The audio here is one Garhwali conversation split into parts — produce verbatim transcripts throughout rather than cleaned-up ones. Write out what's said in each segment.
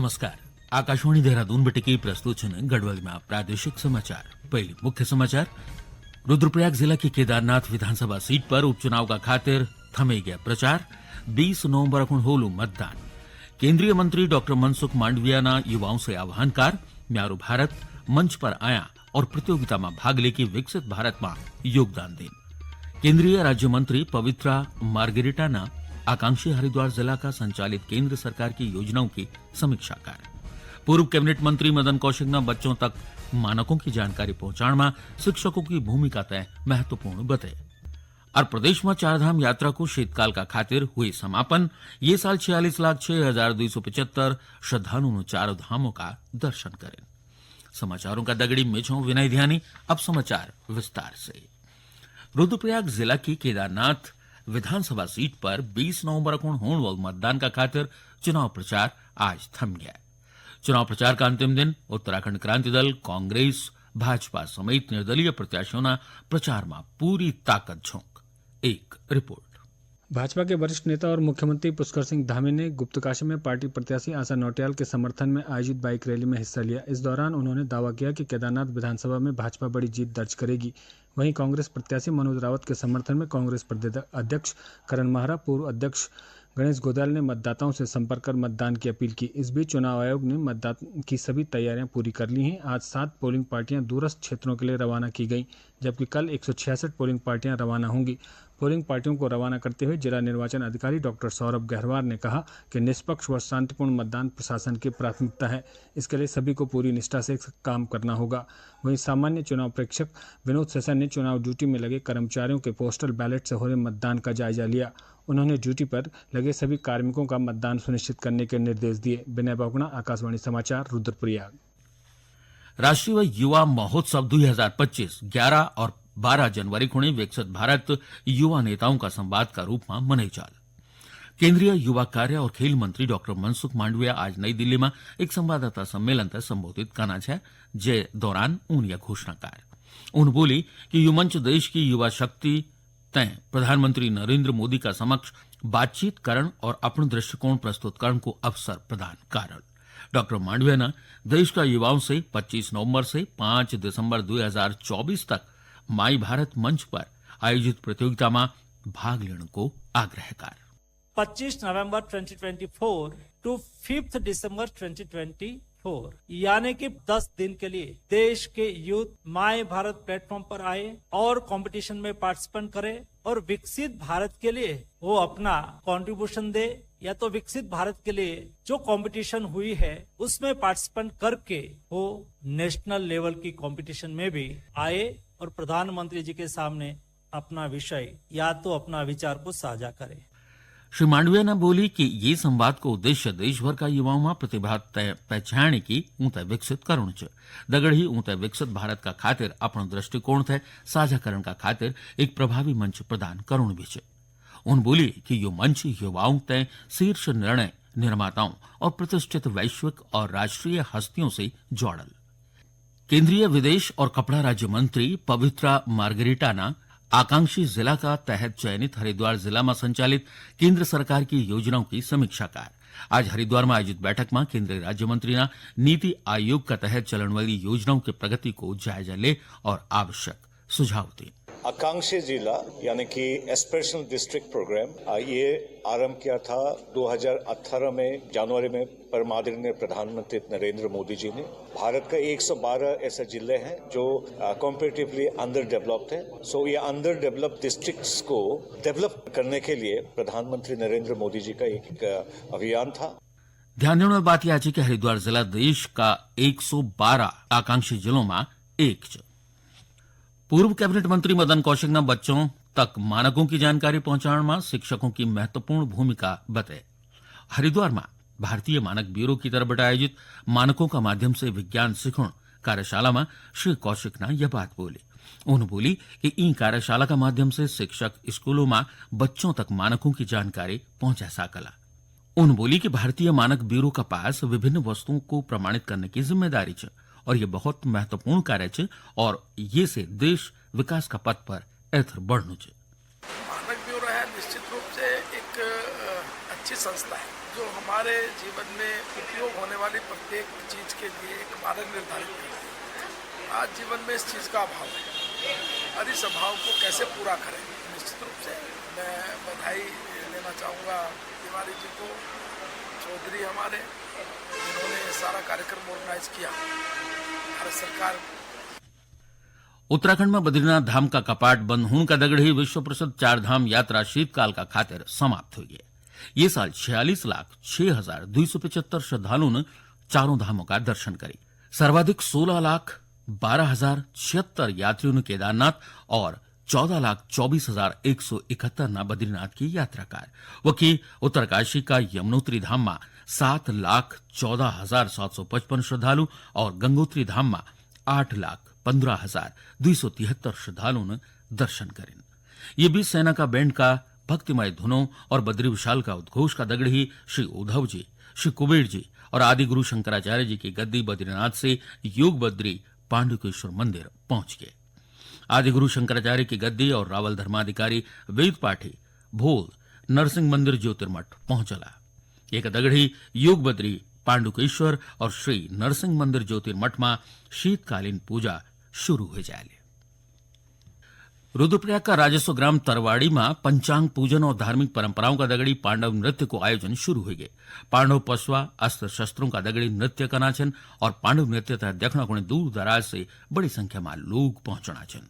नमस्कार, आकाशवाणी देहरादून बटे के प्रस्तुत छन गढ़वाली में प्रादेशिक समाचार। पहले मुख्य समाचार। रुद्रप्रयाग जिला की केदारनाथ विधानसभा सीट पर उपचुनाव का खातिर थमे गया प्रचार। बीस नवंबर खुण होलू मतदान। केंद्रीय मंत्री डॉक्टर मनसुख मांडविया ना युवाओं से आह्वान कार, म्यारू भारत मंच पर आया और प्रतियोगिता में भाग लेके विकसित भारत में योगदान देन। केंद्रीय राज्य मंत्री पवित्रा मार्गेरिटा ना आकांक्षी हरिद्वार जिला का संचालित केंद्र सरकार की योजनाओं की समीक्षा कार। पूर्व कैबिनेट मंत्री मदन कौशिक ना बच्चों तक मानकों की जानकारी पहुंचाण में शिक्षकों की भूमिका तय महत्वपूर्ण बते। और प्रदेश में चारधाम यात्रा को शीतकाल का खातिर हुई समापन। ये साल छियालीस लाख छह हजार दो सौ पचहत्तर श्रद्धालुओं ने चारों धामों का दर्शन करें। समाचारों का दगड़ी मिछों विनय ध्यानी। अब समाचार विस्तार से। रुद्रप्रयाग जिला की केदारनाथ विधानसभा सीट पर बीस नवंबर को होने वाले मतदान का खातिर चुनाव प्रचार आज थम गया। चुनाव प्रचार का अंतिम दिन उत्तराखंड क्रांति दल, कांग्रेस, भाजपा समेत निर्दलीय प्रत्याशियों ने प्रचार में पूरी ताकत झोंक। एक रिपोर्ट। भाजपा के वरिष्ठ नेता और मुख्यमंत्री पुष्कर सिंह धामी ने गुप्तकाशी में पार्टी प्रत्याशी आशा नौटियाल के समर्थन में आयोजित बाइक रैली में हिस्सा लिया। इस दौरान उन्होंने दावा किया कि केदारनाथ विधानसभा में भाजपा बड़ी जीत दर्ज करेगी। वहीं कांग्रेस प्रत्याशी मनोज रावत के समर्थन में कांग्रेस प्रदेश अध्यक्ष करण माहरा, पूर्व अध्यक्ष गणेश गोदयाल ने मतदाताओं से संपर्क कर मतदान की अपील की। इस बीच चुनाव आयोग ने मतदान की सभी तैयारियां पूरी कर ली हैं। आज सात पोलिंग पार्टियां दूरस्थ क्षेत्रों के लिए रवाना की गईं, जबकि कल एक सौ छियासठ पोलिंग पार्टियां रवाना होंगी। पोलिंग पार्टियों को रवाना करते हुए जिला निर्वाचन अधिकारी डॉक्टर सौरभ गहरवार ने कहा कि निष्पक्ष व शांतिपूर्ण मतदान प्रशासन की प्राथमिकता है। इसके लिए सभी को पूरी निष्ठा से काम करना होगा। वहीं सामान्य चुनाव प्रेक्षक विनोद सेशन ने चुनाव ड्यूटी में लगे कर्मचारियों के पोस्टल बैलेट से हो रहे मतदान का जायजा लिया। उन्होंने ड्यूटी पर लगे सभी कार्मिकों का मतदान सुनिश्चित करने के निर्देश दिए। विनय बहुगुणा, आकाशवाणी समाचार, रुद्रप्रयाग। राष्ट्रीय युवा महोत्सव दो हज़ार पच्चीस ग्यारह और बारह जनवरी खुणे विकसित भारत युवा नेताओं का संवाद का रूप में मनाई चाल। केंद्रीय युवा कार्य और खेल मंत्री डॉक्टर मनसुख मांडविया आज नई दिल्ली में एक संवाददाता सम्मेलन तक संबोधित करना है, जे दौरान उन यह घोषणा कार। उन बोली कि यु मंच देश की युवा शक्ति तय प्रधानमंत्री नरेंद्र मोदी का समक्ष बातचीत करण और अपण दृष्टिकोण प्रस्तुत करण को अवसर प्रदान कारण। डॉक्टर मांडविया ने देश का युवाओं से पच्चीस नवंबर से पाँच दिसंबर दो हज़ार चौबीस तक माई भारत मंच पर आयोजित प्रतियोगिता में भाग लेने को आग्रह कार। पच्चीस November twenty twenty four to fifth December twenty twenty four, यानी कि दस दिन के लिए देश के यूथ माय भारत प्लेटफॉर्म पर आए और कंपटीशन में पार्टिसिपेट करें और विकसित भारत के लिए वो अपना कंट्रीब्यूशन दे, या तो विकसित भारत के लिए जो कंपटीशन हुई है उसमें पार्टिसिपेट करके वो नेशनल लेवल की कंपटीशन में भी आए और प्रधानमंत्री जी के सामने अपना विषय या तो अपना विचार को साझा करें। श्री मांडविया ने बोली कि ये संवाद को उद्देश्य देश भर का युवाओं में प्रतिभा तय पहचाने की ऊंते विकसित करण च, दगड़ ही ऊंते विकसित भारत का खातिर अपण दृष्टिकोण थे साझा करण का खातिर एक प्रभावी मंच प्रदान करण भी च। उन बोली कि यो मंच युवाओं तय शीर्ष निर्णय निर्माताओं और प्रतिष्ठित वैश्विक और राष्ट्रीय हस्तियों से जोड़ल। केंद्रीय विदेश और कपड़ा राज्य मंत्री पवित्रा मार्गरेटा ना आकांक्षी जिला का तहत चयनित हरिद्वार जिला में संचालित केंद्र सरकार की योजनाओं की समीक्षा कार। आज हरिद्वार में आयोजित बैठक में केंद्रीय राज्य मंत्री ना नीति आयोग का तहत चलन वाली योजनाओं की प्रगति को जायजा ले और आवश्यक सुझाव दे। आकांक्षी जिला यानी कि एस्पिरेशनल डिस्ट्रिक्ट प्रोग्राम, आ, ये आरंभ किया था दो हज़ार अठारह में, जनवरी में, परम आदरणीय प्रधानमंत्री नरेंद्र मोदी जी ने। भारत का एक सौ बारह ऐसे जिले हैं जो कंपेरेटिवली अंडर डेवलप्ड है। सो ये अंडर डेवलप्ड डिस्ट्रिक्ट्स को डेवलप करने के लिए प्रधानमंत्री नरेंद्र मोदी जी का एक अ, अभियान था। ध्यान देने वाली बात यह है कि हरिद्वार जिला देश का एक सौ बारह आकांक्षी जिलों में एक च। पूर्व कैबिनेट मंत्री मदन कौशिक ने बच्चों तक मानकों की जानकारी पहुंचाने में शिक्षकों की महत्वपूर्ण भूमिका बताई। हरिद्वार में भारतीय मानक ब्यूरो की तरफ आयोजित मानकों का माध्यम से विज्ञान सिखण कार्यशाला में श्री कौशिक ने यह बात बोली। उन्होंने बोली कि इन कार्यशाला का माध्यम से शिक्षक स्कूलों में बच्चों तक मानकों की जानकारी पहुंचा सकला। उन्होंने बोली कि भारतीय मानक ब्यूरो का पास विभिन्न वस्तुओं को प्रमाणित करने की जिम्मेदारी च और ये बहुत महत्वपूर्ण कार्य च और ये से देश विकास का पथ पर एथर बढ़नु च। मानक जो है निश्चित रूप से एक, अ, अच्छी संस्था है, जो हमारे जीवन में उपयोग होने वाली प्रत्येक चीज के लिए एक मानक निर्धारित करती है। आज जीवन में इस चीज का अभाव है और इस अभाव को कैसे पूरा करें, निश्चित रूप से मैं बधाई देना चाहूँगा तिवारी जी को, चौधरी हमारे, जिन्होंने ये सारा कार्यक्रम ऑर्गेनाइज किया। भारत सरकार उत्तराखंड में बद्रीनाथ धाम का कपाट बंद होने का दगड़े ही विश्व प्रसिद्ध चार धाम यात्रा शीतकाल का खातिर समाप्त हुई है। ये साल छियालीस लाख छह हजार दो सौ पचहत्तर श्रद्धालुओं ने चारों धामों का दर्शन करी। सर्वाधिक सोलह लाख बारह हजार छिहत्तर यात्रियों ने केदारनाथ और चौदह लाख चौबीस हजार एक सौ इकहत्तर ना बद्रीनाथ की यात्रा कार। वकी उत्तरकाशी का यमुनोत्री धाम में सात लाख चौदह हजार सात सौ पचपन श्रद्धालु और गंगोत्री धाम में आठ लाख पन्द्रह हजार दो सौ तिहत्तर श्रद्धालुओं ने दर्शन करें। ये बीच सेना का बैंड का भक्तिमय धुनों और बद्री विशाल का उद्घोष का दगड़ ही श्री उद्धव जी, श्री कुबेर जी और आदि गुरु शंकराचार्य जी की गद्दी बद्रीनाथ से योग बद्री पांडुकेश्वर मंदिर पहुंच गए। आदि गुरु शंकराचार्य की गद्दी और रावल धर्माधिकारी वेद पाठी भोल नरसिंह मंदिर ज्योतिर्मठ पहुंचला। एक दगड़ी योग बद्री पांडुकेश्वर और श्री नरसिंह मंदिर ज्योतिर्मठ में शीतकालीन पूजा शुरू हो जाए। रुद्रप्रयाग का राजस्व ग्राम तरवाड़ी में पंचांग पूजन और धार्मिक परंपराओं का दगड़ी पांडव नृत्य को आयोजन शुरू हो गए। पांडव पशुआ अस्त्र शस्त्रों का दगड़ी नृत्य कनाचन और पांडव नृत्य तक देखना को दूर दराज से बड़ी संख्या में लोग पहुंचना छन।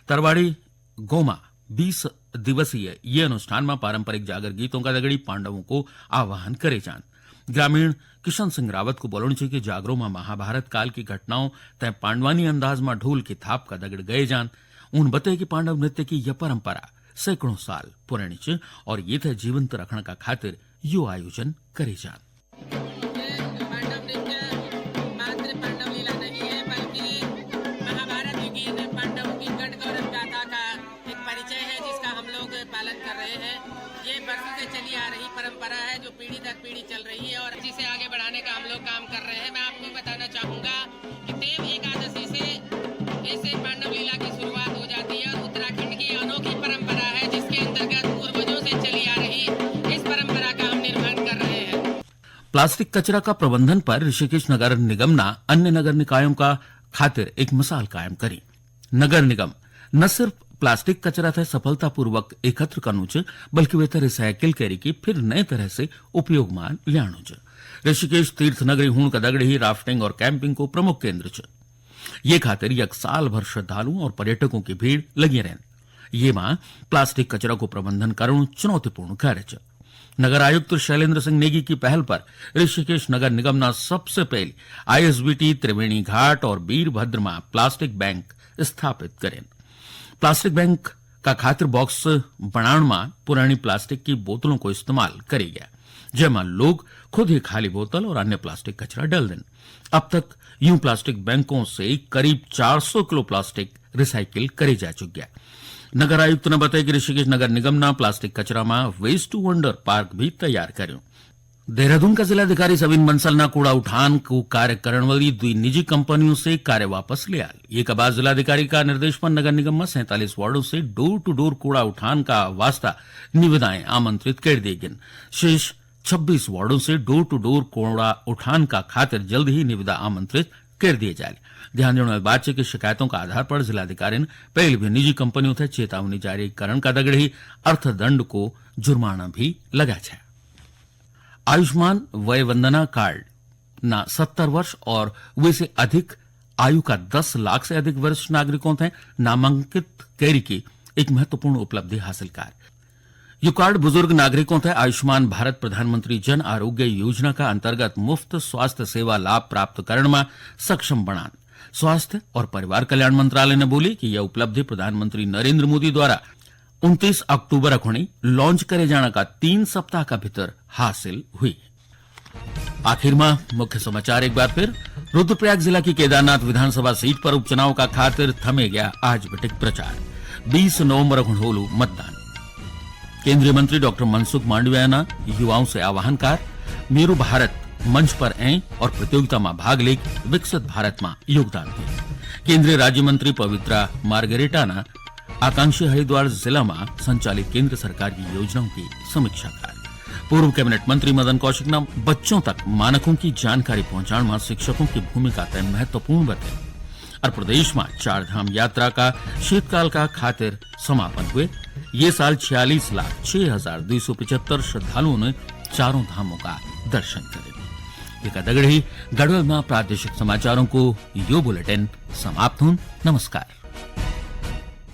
तरवाड़ी गोमा बीस दिवसीय ये अनुष्ठान में पारंपरिक जागर गीतों का दगड़ी पांडवों को आवाहन करे जान। ग्रामीण किशन सिंह रावत को बोलण च कि जागरो में महाभारत काल की घटनाओं तय पांडवानी अंदाज में ढोल की थाप का दगड़ गए जान। उन बताए कि पांडव नृत्य की यह परंपरा सैकड़ों साल पुरानी च और ये तय जीवंत रखने का खातिर यो आयोजन करे जान। पांडव नृत्य मात्र पांडव लीला नहीं है, बल्कि महाभारत युगीन पांडवों की गढ़ गौरव गाथा का एक परिचय है, जिसका हम लोग पालन कर रहे हैं। ये बरसों से चली आ रही परंपरा है, जो पीढ़ी दर पीढ़ी चल रही है और इसे आगे बढ़ाने का हम लोग काम कर रहे हैं। मैं आपको बताना चाहूंगा कि देव एकादशी से ऐसे पांडव लीला की शुरुआत हो जाती है और उत्तराखंड की अनोखी परंपरा है, जिसके अंतर्गत पूर्वजों से चली आ रही इस परंपरा का हम निर्वहन कर रहे हैं। प्लास्टिक कचरा का प्रबंधन पर ऋषिकेश नगर निगम ना अन्य नगर निकायों का खातिर एक मिसाल कायम करी। नगर निगम न सिर्फ प्लास्टिक कचरा थे सफलतापूर्वक एकत्र करनु च, बल्कि वे थे रिसाइकिल करी की फिर नए तरह से उपयोग मा ल्याणु च। ऋषिकेश तीर्थ नगरी होण का दगड़े ही राफ्टिंग और कैंपिंग को प्रमुख केंद्र च। ये खातिर यक साल भर श्रद्धालुओं और पर्यटकों की भीड़ लगी रहन। ये मां प्लास्टिक कचरा को प्रबंधन करणु चुनौतीपूर्ण कार्य च। नगर आयुक्त शैलेंद्र सिंह नेगी की पहल पर ऋषिकेश नगर निगम ना सबसे पहले आईएसबीटी त्रिवेणी घाट और वीरभद्र में प्लास्टिक बैंक स्थापित करें। प्लास्टिक बैंक का खातिर बॉक्स बनाण में पुरानी प्लास्टिक की बोतलों को इस्तेमाल करे गया, जेमा लोग खुद ही खाली बोतल और अन्य प्लास्टिक कचरा डाल दें। अब तक यूं प्लास्टिक बैंकों से करीब चार सौ किलो प्लास्टिक रिसाइकिल करे जा चुका है। नगर आयुक्त ने बताया कि ऋषिकेश नगर निगम ना प्लास्टिक कचरा में वेस्ट टू वंडर पार्क भी तैयार करें। देहरादून का जिलाधिकारी सविन बंसल ना कूड़ा उठान को कार्य करण वाली दुई निजी कंपनियों से कार्य वापस ले आल। ये का बाद जिलाधिकारी का निर्देश पर नगर निगम में सैंतालीस वार्डों से डोर टू डोर कूड़ा उठान का वास्ता निविदाएं आमंत्रित कर दी गई। शेष छब्बीस वार्डों से डोर टू डोर कूड़ा उठान का खातिर जल्द ही निविदा आमंत्रित कर दिए जाए। ध्यान देने वाली बात है कि शिकायतों का आधार पर जिलाधिकारी ने पहले भी निजी कंपनियों से चेतावनी जारी करण का दगड़ ही अर्थदंड को जुर्माना भी लगा है। आयुष्मान वय वंदना कार्ड ना सत्तर वर्ष और वे से अधिक आयु का दस लाख से अधिक वरिष्ठ नागरिकों थे नामांकित कैरी की एक महत्वपूर्ण उपलब्धि हासिल कर। यो कार्ड बुजुर्ग नागरिकों थे आयुष्मान भारत प्रधानमंत्री जन आरोग्य योजना का अंतर्गत मुफ्त स्वास्थ्य सेवा लाभ प्राप्त करण में सक्षम बनान। स्वास्थ्य और परिवार कल्याण मंत्रालय ने बोली कि यह उपलब्धि प्रधानमंत्री नरेंद्र मोदी द्वारा उनतीस अक्टूबर खुणी लॉन्च करे जाने का तीन सप्ताह का भीतर हासिल हुई। आखिर में मुख्य समाचार एक बार फिर। रुद्रप्रयाग जिला की केदारनाथ विधानसभा सीट पर उपचुनाव का खातिर थमे गया आज बटिक प्रचार। बीस नवंबर खुण होलू मतदान। केंद्रीय मंत्री डॉक्टर मनसुख मांडविया ना युवाओं से आह्वान कार, मेरू भारत मंच पर आए और प्रतियोगिता में भाग लेक विकसित भारत में योगदान दें। केंद्रीय राज्य मंत्री पवित्रा मार्गरेटा ना आकांक्षी हरिद्वार जिला मा संचालित केंद्र सरकार की योजनाओं की समीक्षा कर। पूर्व कैबिनेट मंत्री मदन कौशिक ने बच्चों तक मानकों की जानकारी पहुंचाण मा शिक्षकों की भूमिका तय महत्वपूर्ण बताई। और प्रदेश मा चार धाम यात्रा का शीतकाल का खातिर समापन हुए। ये साल छियालीस लाख छह हजार दो सौ पचहत्तर श्रद्धालुओं ने चारों धामों का दर्शन करे। ये का दगड़ी गढ़वाल मा प्रादेशिक समाचारों को यो बुलेटिन समाप्त हुन। नमस्कार।